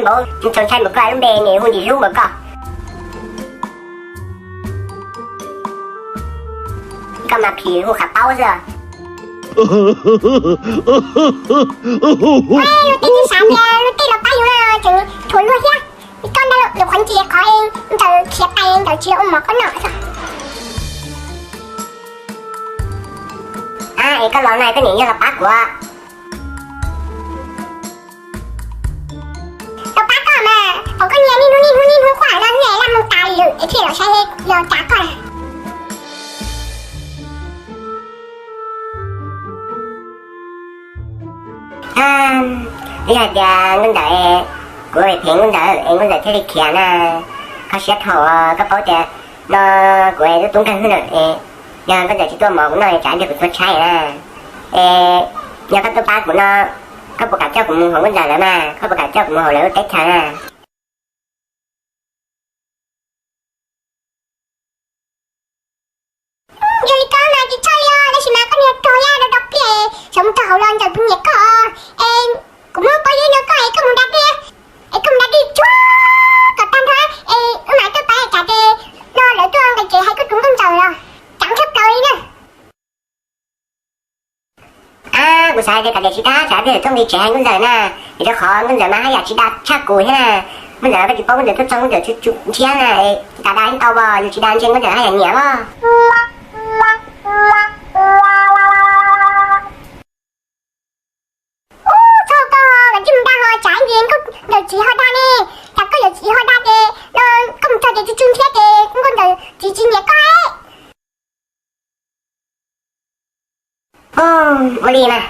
Npauv, txaus ntshai npaum koj lub npe nws hu Ntim Hlub npaum koj. Koj mas phim hu Qhav Paub xwb. Luag tej tsis xav tias luag tej los pab yus no tseem thuam luag thiab. Koj ntawd lus qhuav ntsis qhov ntawd khiav pais ntawd tsis ua mov koj noj xwb. Es koj los no koj niam yog los pab kuv. Los pab koj mas, pom koj niam niaj hnub niaj hnub niaj hnub quaj no niam laj mus tas lwm es thiaj los saib los cas koj na. Yog hais tias nkauj ntxawm, kuv phem nkauj ntxawm es nkauj ntxawm thiaj li khiav na. Kho siab dhau, koj paub tias no kuv lub tub nkeeg xwb na. Yog nkauj ntxawm tsis tuaj mov kuv noj tsam ntawd kuv tuag tshaib na. Es yog koj tuaj pab kuv no, koj puas kam coj kuv mus hauv nkauj ntxawm lawv mas, koj puas kam coj kuv mus hauv lawv lub teb chaws na? Yog li koj mas tsis txhob li os, tab sis mas koj niag rog yaj rau rau pliaj, xyov mus rau hauv los ntxawm puas nyiam koj. Es kuv muab pob zeb rau koj es koj mus da dej, es koj mus da dej tsuag kom tag nrho, es wb mam tuaj pab cas tes no lawv tuaj nqis tsev hais koj tus nkauj ntxawm los cas tshaj plaws li na. Kuv xav tias kom tias tsis dag, xav tias tuaj nqis tsev hais nkauj ntxawm na, vim rau qhov nkauj ntxawm mas haj yam tsis dag tshaj kuv thiab na. Nkauj ntxawm koj tsis paub, nkauj ntxawm tuaj txog nkauj ntxawm tsis ntshiab na, tas dag yeej tau os, yus tsis dag ntshe nkauj ntxawm haj yam nyiam os. Ub, txhob koj lam tsis mus dag ho tsam ntsis nkauj ntxawm tsis ho dag ne, cas koj yuav tsis ho dag ces no koj mus txog ces tsw tsw ntshiab ces nkauj ntxawm tsis tsis nyiam koj. Ua li mas.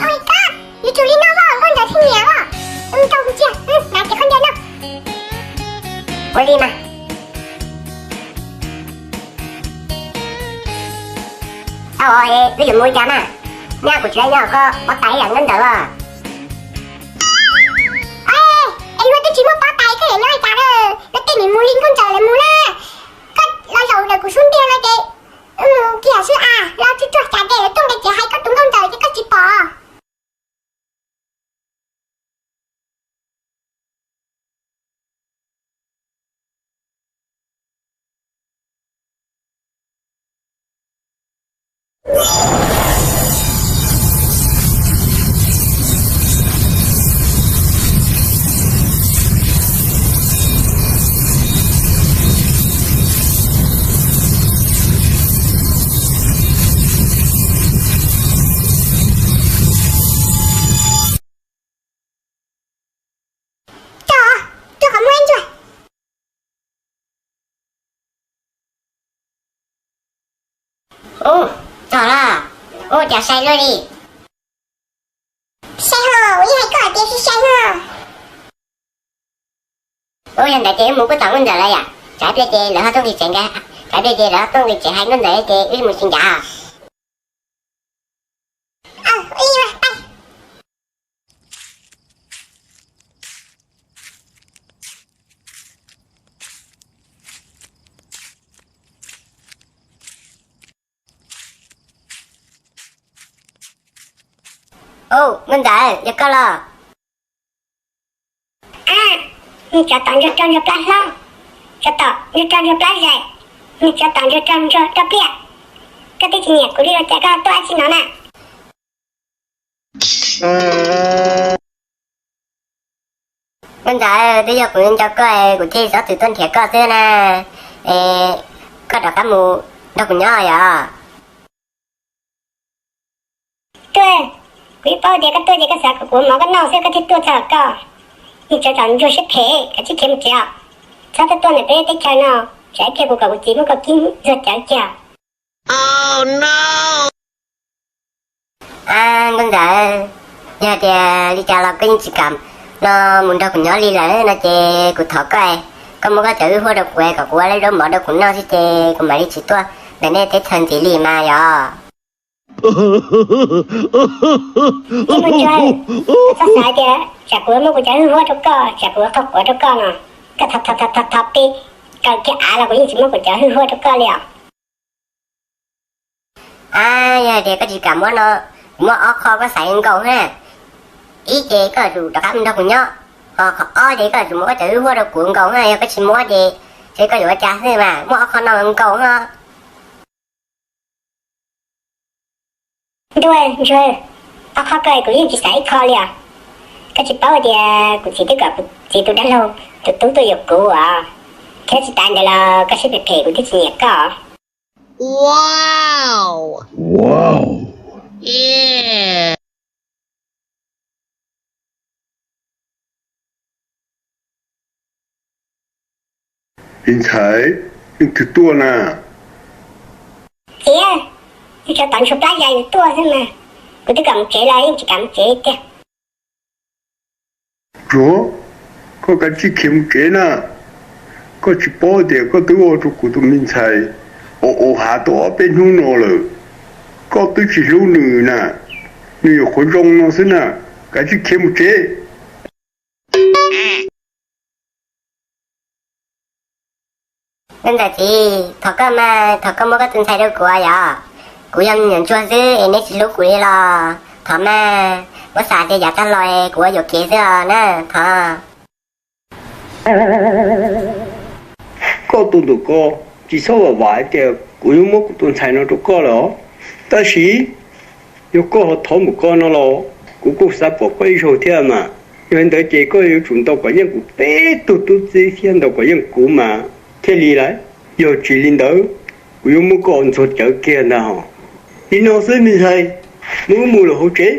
Ua li koj, yuav tsum li no os, nkauj ntxawm thiaj nyiam os. Mus rau kuv cia, hnav ces khaub ncaws no. Ua li mas. Tau os, wb yuav mus li cas na? Nyab kuv tsis tau nyob hauv koj pob tais ib yam nkauj ntxawm os. Es luag twb tsis muaj pob tais koj yuav nyob li cas na? Luag tej nim mus li nkauj ntxawm lawv mus na. Koj los zaum ntawm kuv xub ntiag no ces wb mus kiag xwb as, los tsuag tsuag cas ces lawv tuaj nqis tsev hais koj tus nkauj ntxawm ces koj tsis pom. Txog, txog qhov muaj ib ntsuag. Ub, txog los? Ub, cas sai luaj li. Sai hos, yeej hais koj hais tias sai sai hos. Ub, yog ntawd ces wb mus kuj tau nkauj ntxawm lawm yom, tsam pliag ces lawv ho tuaj nqis tsev nka, tsam pliag ces lawv ho tuaj nqis tsev hais nkauj ntxawm ces wb mus tsis ncav. Ub, nkauj ntxawm, yog koj los? Ab, nws tsov tom ntsuag rog ntsuag plab hlob, tsov tom ntsuag rog ntsuag plab zais, nws tsov tom ntsuag rog ntsuag rog pliaj. Koj twb tsis nyiam kuv li los cas koj tuaj dab tsi no na? Nkauj ntxawm, twb yog kuv nco koj es kuv thiaj txhob txwm tuaj nrhiav koj xwb na. Es koj rov qab mus nrog kuv nyob yom. Tuaj, kuv yeej paub tias koj tuaj ces koj xav kom kuv mov koj noj xwb koj thiaj tuaj txog koj. Nws tsov tom ntsuag siab phem, koj cia li khiav mus tsev os. Txhob tuaj tuaj ntawm peb teb chaws no, tsam ib pliag kuv kom kuv txiv muab koj kib ntxuag cawv kiag. Ab, nkauj ntxawm, yog tias li cas los koj yeej tsis kam no mus nrog kuv nyob li lawm no ces kuv thov koj, koj muab koj cov wb huaj rau kuv kom kuv ua lawv zaub mov rau kuv noj xwb ces kuv mam li tsis tuaj ntawm nej teb chaws ntxiv li mas yom. Ntsuag, koj txhob xav tias tsam kuv muab kuv cov hwj huam rau koj, tsam kuv qhov quav rau koj no, koj tho tho tho tho peb kaw kiag av los kuv yeej tsis muab kuv cov hwj huam rau koj li os. A, yog tias koj tsis kam muab no, kuv muab ob qho koj xaiv nkaus na. Ib ces koj tsum rov qab mus nrog kuv nyob, ho qhov ob ces koj tsum muab koj cov hwj huam rau kuv nkaus na, yog koj tsis muab ces seb koj yuav ua cas xwb mas muab ob qho no nkaus no. Ntuj, Ntsuag, ob qho ko kuv yeej tsis xaiv ib qho li os. Koj tsis paub tias kuv txiv twb kom kuv txiv tus dab laug tus tub tuaj yuav kuv os, thiab tsis tas ntawd los koj siab phem phem kuv thiaj tsis nyiam koj. Me ntxhais, leej twg tuaj na? Txiv, tsuas tov ntshua plab ya yus tuaj xwb mas, kuv twb kam mus tsev los yeej tsis kam mus tsev tiag. Ntsuag, koj kav tsij khiav mus tsev na. Koj tsis paub tias koj twb ua rau kuv tus me ntxhais au au hav tau ob peb hnub no lawm. Koj twb tsis hlub nws na, nws yuav qhuav zoo no xwb na. Kav tsij khiav mus tsev. Nkauj ntxawm txiv, thov koj mas, thov koj muab koj tus ntxhais rau kuv yom. Kuv yog me nyuam ntsuag xwb es neb tsis hlub kuv li los thov mas, muab xav tias yav tag los kuv ua yuam kev xwb os na, thov. Koj tus ntawm ko, tsis txhob vam vam hais tias kuv yuav muab kuv tus ntxhais no rau koj lawm os. Tab sis yog koj ho thov npaum ko no los kuv kuj xav pom koj ib zaug thiab mas. Yog li ntawd ces koj yuav tsum ntaus kom yeej kuv peb tug tub txib thiab ntaus kom yeej kuv mas thiaj li lawm. Yog tsis li ntawd, kuv yuav muab koj ntxuag cawv kiag ntag hos. Li no xwb me ntxhais, muab mus lawm hauv tsev,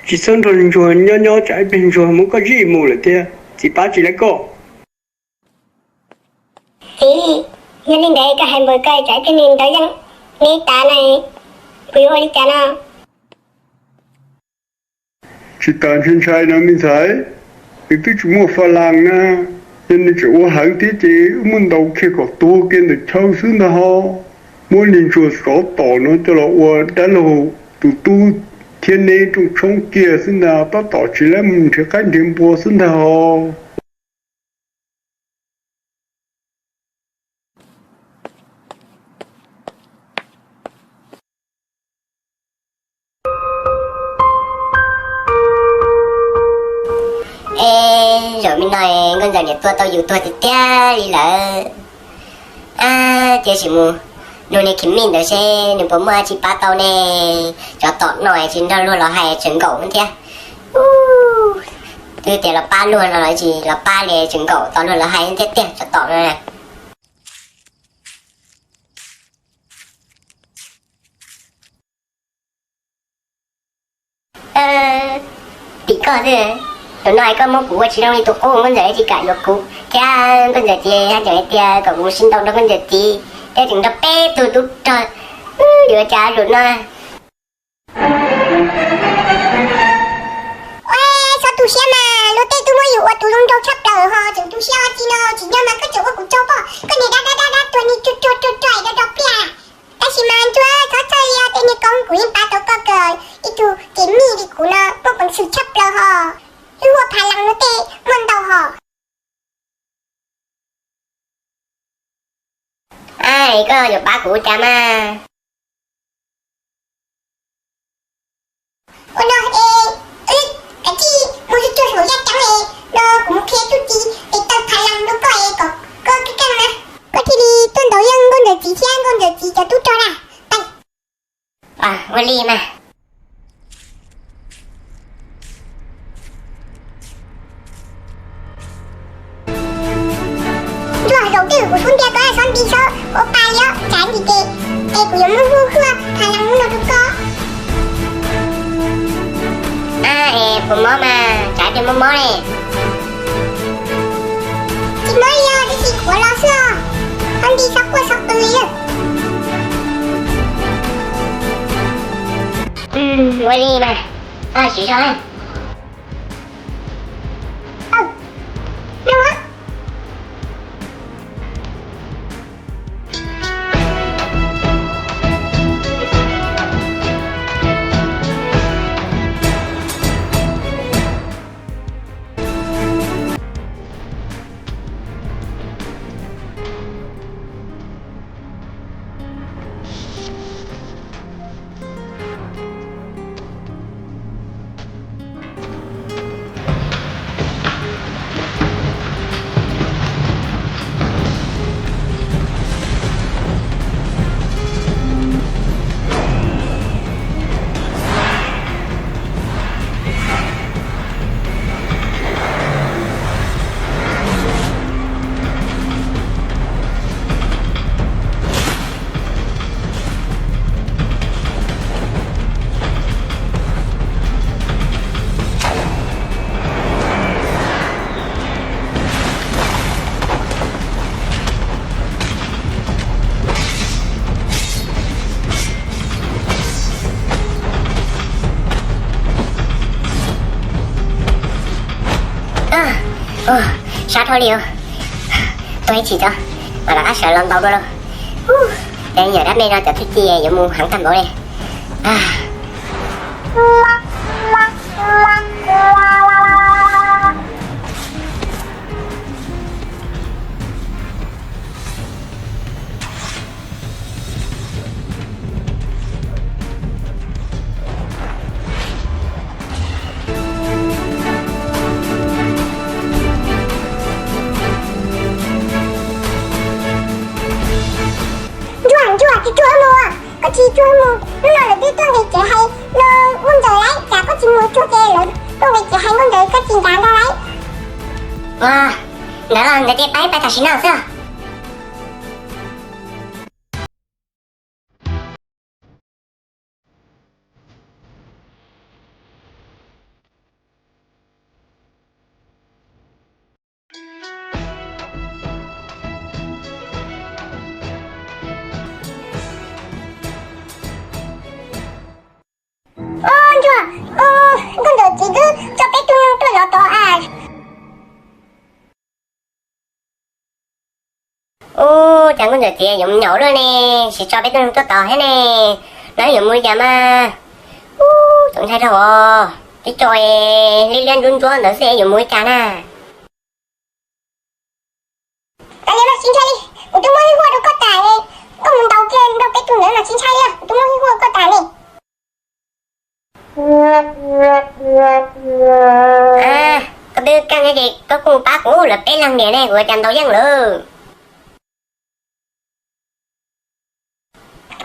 tsis txhob nrog ntsuag nyob nyob tsam ib pliag ntsuag muab koj zij mus lawm thiab txiv pab tsis laib koj. Txiv, yog li ntawd koj hais npaum ko tsam ib pliag nws ntaus yeej neb tas na, kuv yuav ua li cas no? Tsis tas ntshai ntshai no me ntxhais, nws twb tsis muaj fa las na. Yog nws tseem ua heev thiab ces wb muab ntaus kiag kom tuag kiag ntawm chaw xwb ntag ho. Muab niag ntsuag tsov tom no coj los ua dab laug tus tub thiab neb rooj tshoob kiag xwb ntag, tab tom tsis laib mus nrhiav qaib nrhiav npua xwb ntag ho. Es zaum me no nkauj ntxawm niam tuaj tau yus tuag tiag tiag li lawm. Ab, cia sim mus nug niag Khim Mij ntawd seb nws puas muaj dab tsi pab tau ne. Tsov tom no tsis nrog luag los hais tseem nkaum thiab. Ub, twb tias los pab luag no los tsis los pab li, tseem nkaum tos luag los hais thiab tiag tsov tom no. Tim koj xwb, zaum no es koj muab kuv ua tsis zoo li tus qub, nkauj ntxawm tsis kam yuav kuv thiab. Nkauj ntxawm txiv hais tias kom kuv mus sib ntaus nrog nkauj ntxawm txiv thiab tseem nrog peb tug tub rog, yuav cas zaum no. Ua, txhob tu siab mas, luag tej twb muab yus ua tus zoo nraug tshaj plaws ho tseem tu siab ua tsi no, tsim nyog mas koj tseem ua kuv tsaug pom koj niag dab dab dab dab tuag niag ruag ruag ruag ruag do do pliaj. Tab sis mas Ntsuag, txhob txhawj li os, tej niag koob kuv yeej pab tau koj kawg, ib tug Khim Mij li kuv no muaj peev xwm tshaj plaws ho, hwj huam phav lees luag tej muaj ntau ho. Ab, koj yuav pab kuv ua cas mas? Ua no es, kav tsij mus tsuag tsuag saum yaj ceeb es no kuv mus qhia tub txiv es taw phav lees rau koj es kom koj keej keej na, koj thiaj li tuaj ntaus yeej nkauj ntxawm txiv thiab nkauj ntxawm txiv cov tub rog na. Ua li mas. Ntsuag, zaum twg kuv twb ntiag koj txhob nti txhob ua pa li os, tsam ntsis ces es kuv yuav muab hwj huam phav lees no rau koj. Ab, es puas mob mas, tsam ib pliag mob mob li. Tsis mob li os, tab sis qhuav los xwb os, txhob nti txhob quaj txhob qw li. Ua li mas, siv zog. Sab dhau li, tuag ib chim tso, mam rov qab sawv los ntaus dua lauj. Ces yog dab me no cov thwj ci yuav mus heev tag npaum li. Ntsuag, ntsuag, tsis tsuag mus, koj tsis tsuag mus, hnub no lawv twb tuaj nqis kev hais los nkauj ntxawm lawm, cas koj tsis mus tsuag ces lawv tuaj nqis kev hais nkauj ntxawm koj tsis ncav ntag lauj. Ua, ntawd los ntawd ces pab pab tam sim no xwb. Ub, ntsuag, ub, nkauj ntxawm txiv twb tso peb tug neeg tuaj zov tod as. Ub, cas nkauj ntxawm txiv yuav mus nyaum luaj ne, tsis tso peb tug neeg tuaj tod thiab ne, no yuav mus li cas mas. Ub, txaus ntshai dhau os, tib co liab liab ntsuab ntsuab ntawd xwb yuav mus li cas na. Kav liam mas tsis ntshai li, kuv twb muab hwj huaj rau koj tas, koj mus ntaus kiag nrog peb tug ntawd mas tsis ntshai li, kuv twb muab hwj huaj rau koj tas ne. Koj twb keej thiab ces koj kuj mus pab kuv, lawv peb leeg niam ne, kuv ua cas ntaus yeej lawm.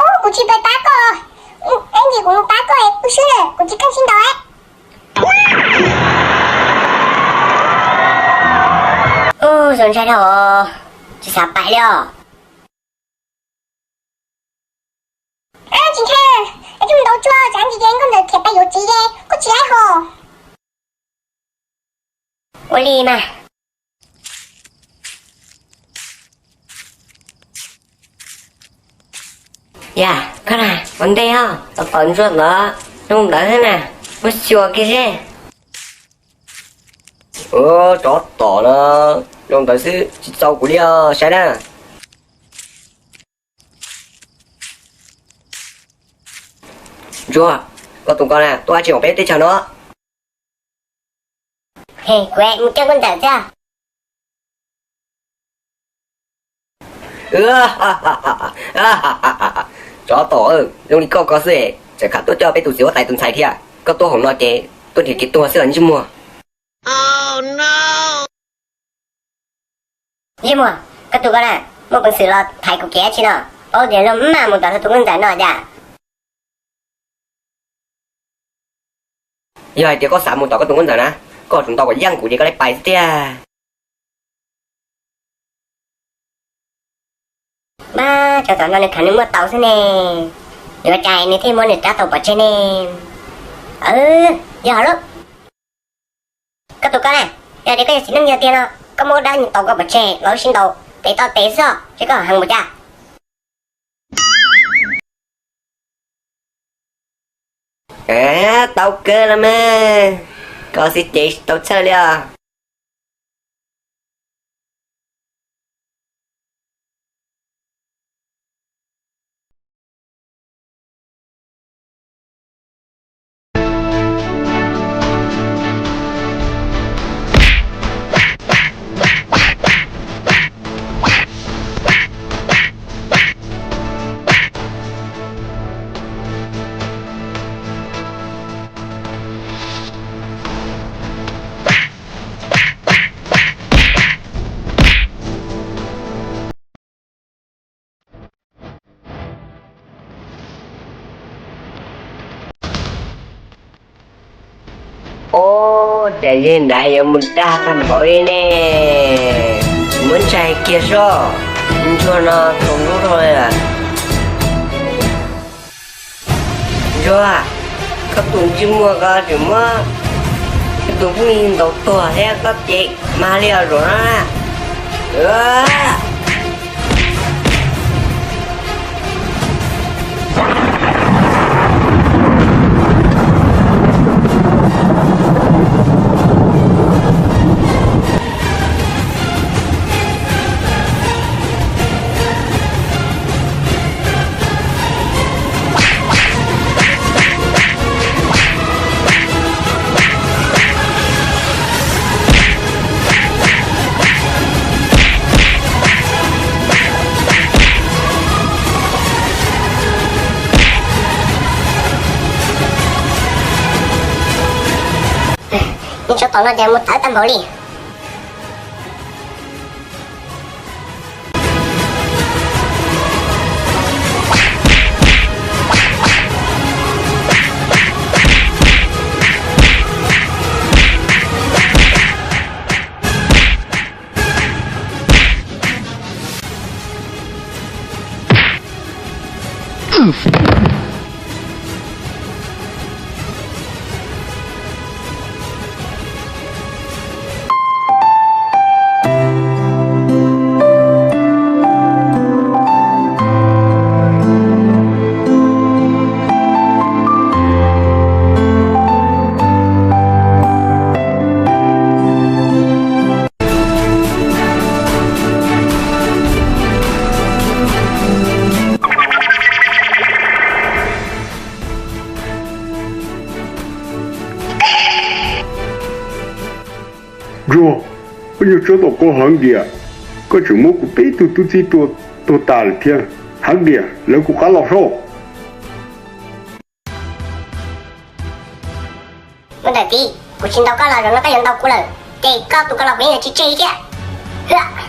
Ub, kuv tsis pais pab koj, ib ntsis kuv mus pab koj, kuv swb lawm, kuv tsis keej sib ntaus. Ub, zoo ntshai dhau, tsis xav pais li os. Tsis ntshai, es coj mus ntaus tsuag, tsam ntsis ces nkauj ntxawm khiav pais yuav txiv ces koj tsis laib hos. Ua li mas. Yam, koj na, ua ntej os, tau pom ntsuag ntawd zoo ntawd thiab na, muab xyuas kiag seb. Tsov tom no zoo ntawd xwb tsis txaus kuv li os, saib na. Ntsuag, koj tus ko na tuaj dab tsi hauv peb teb chaws no? Kuv mus coj nkauj ntxawm xwb. Tsov tom, zoo li koj ko xwb, tseem kam tuaj coj peb tus txiv huab tais tus ntxhais thiab. Koj tuaj hauv no ces tuaj nrhiav kev tuag xwb los ntsej muag. Ntsej muag, koj tus ko na, muaj peev xwm los thaiv kuv kev dab tsi no? Paub tias luag maj mus tom tus nkauj ntxawm no cas? Yog hais tias koj xav mus tom koj tus nkauj ntxawm na, koj tsum ntaus kom yeej kuv ces koj li pais xwb tiag. Mas cov tom no nws khav nws muaj tau xwb ne, yuav ua cas nws thiaj muab nws rab taus pov tseg ne? Yog lawm. Koj tus ko na, yog tias koj yog txiv neej yog tiag no, koj muab dab nws taus koj pov tseg los wb sib ntaus tes toj tes xwb, seb koj heev npaum cas. Tau kawg los mas, koj xwb ces tsis tau txhawj li os. Ub, cas yog nrad yuav mus dag tag npaum li ne? Muab ntshai kiag soj, ntsuag no txaus ntub dhau li lawm. Ntsuag, koj tus ntsej muag ko tseem muab tus phooj ywg ntaus tuag thiab koj ces mag li os zaum no na. Tom no ces mus tawv tag npaum li. Ntsuag, koj nyuag tsov tom koj Hav Diam, koj tseem muab kuv peb tug tub txib tua tuag tas lawm thiab. Hav Diam, lawv kuv qab los soj. Mus ntawm txiv, kuv tsis ntaus koj los zaum no koj yuav ntaus kuv lawm, ces koj tus ko los kuv yeej yuav tsis tseg thiab.